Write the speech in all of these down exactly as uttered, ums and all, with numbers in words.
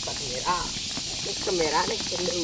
Kamera, kamera ni kena.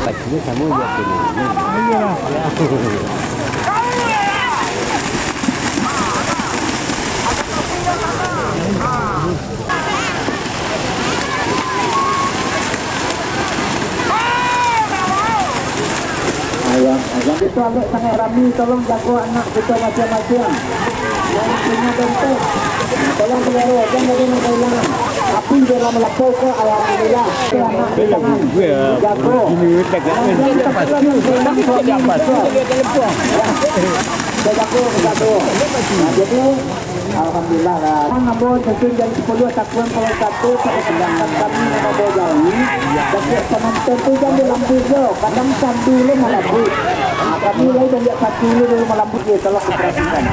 Pastinya sama aja tuh. Iyalah. Ayah, ayah, itu agak sangat rami, tolong jago anak kita masing-masing. Yang punya dompet, tolong pelihara, jangan jadi kehilangan. Api dalam lapau ke, alhamdulillah. Itu anak di tangan. Jago. Jangan kecil, suami, suami. Ya. Jago, jago. Nah, jadi, alhamdulillah lah. Ambo susun jam sepuluh, takuan kalau satu, pada sedangkan kami Jawi, banyak penonton tu jan malambek jo, kadang sandu lo malambek. Nah, kami lai banyak sandu lo dulu malambek je, tolong diperhatikan.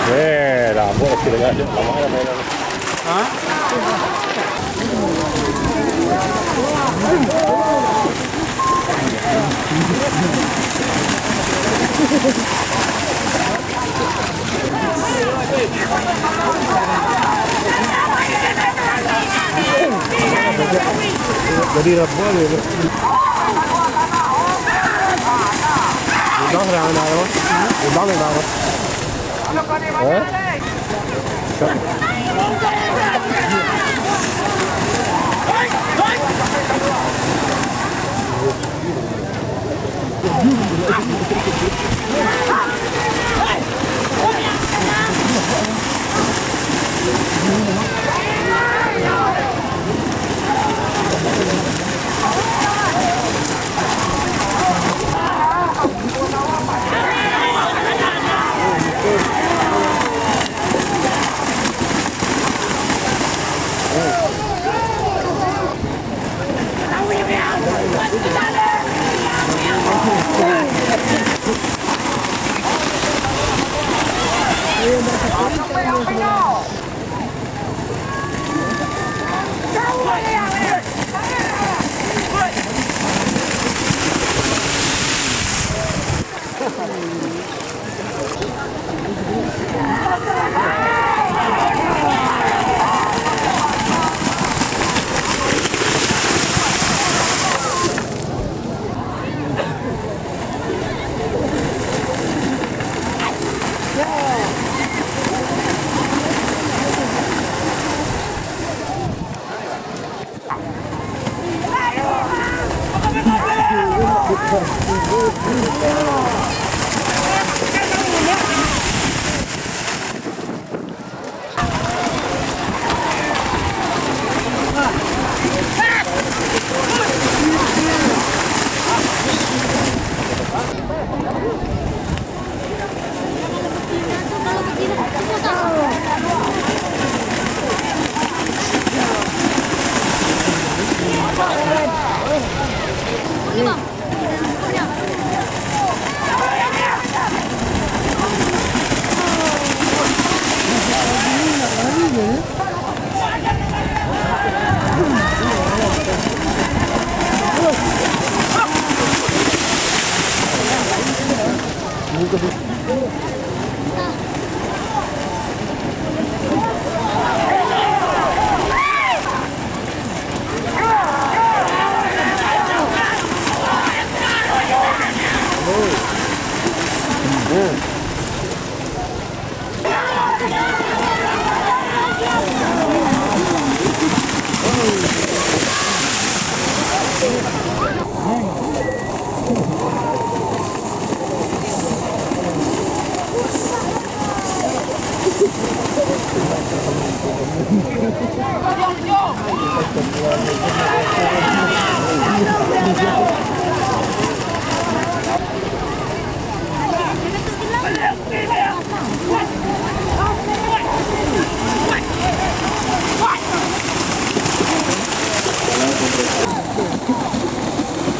Eh, dah, buat lagi dah. Lama dah main. Ha? Jadi rabuan gitu. Udah, udah, udah, udah. Udah, udah, udah. Eh?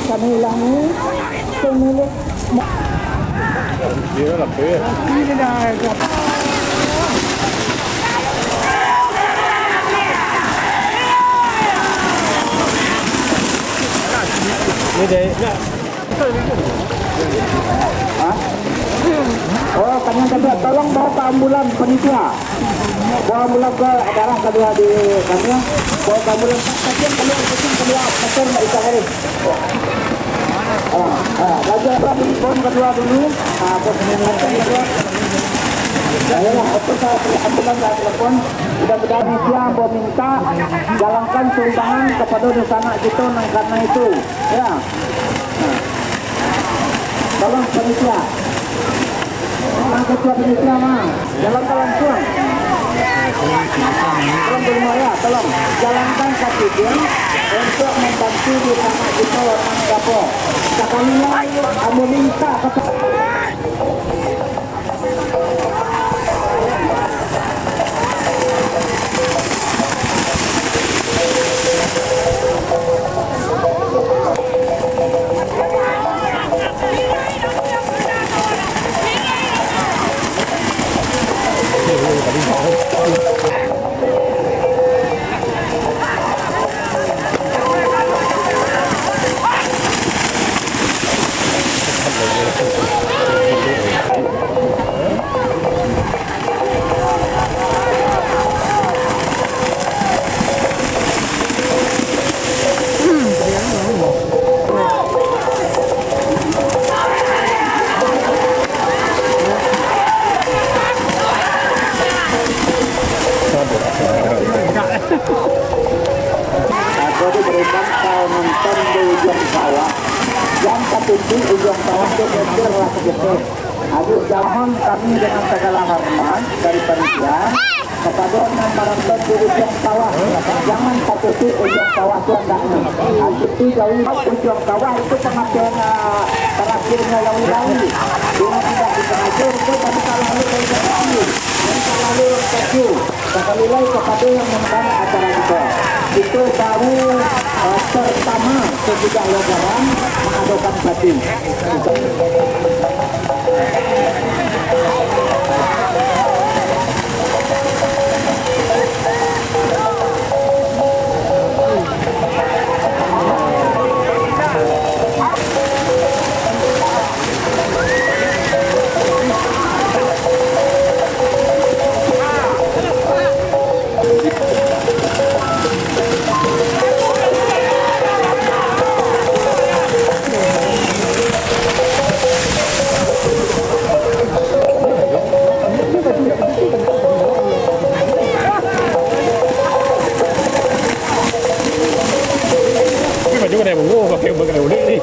Kami ulangi, pemilik. Ini deh. Hah? Oh, tanya saja, tolong bawa ke ambulan, panitia. Bawa ambulan ke daerah kedua di kami. Bawa ke ambulan, kasihan keluar, kasihan keluar, motor nggak bisa lari. Ah, ah, baju apa, bom kedua dulu. Ah, bom kedua. Ayolah, itu saya ambulan, saya telepon. Mudah-mudahan dia ambo minta jalankan sumbangan kepada dunsanak kito nan karena itu. Ya. Tolong panitia. Tolong ketua panitia, mah. Jalankan langsung. Tolong, tolong, ya, tolong. Jalankan kaki dia untuk membantu di sana kita orang kampung. Sekalinya, kamu minta kepada Jadi berikan kau nonton di ujung sawah. Yang satu di ujung sawah tu geser lah segeser. Aduh, jangan kami dengan segala hormat dari panitia kepada yang menonton di ujung sawah. Jangan satu di ujung sawah tu hendaknya. Aduh, itu jauh ujung sawah itu pengajian, ah, terakhirnya yang lain. Dengan tidak disengaja itu kami salah lalu dari kecil. Kami salah lalu orang kecil. Sakali lai kapado yang mangkana acara kito. Kito baru, eh, partamo sasudah Labaran maadokan pati. Tapi baju kena bungo, pakai ubah kena ulik ni.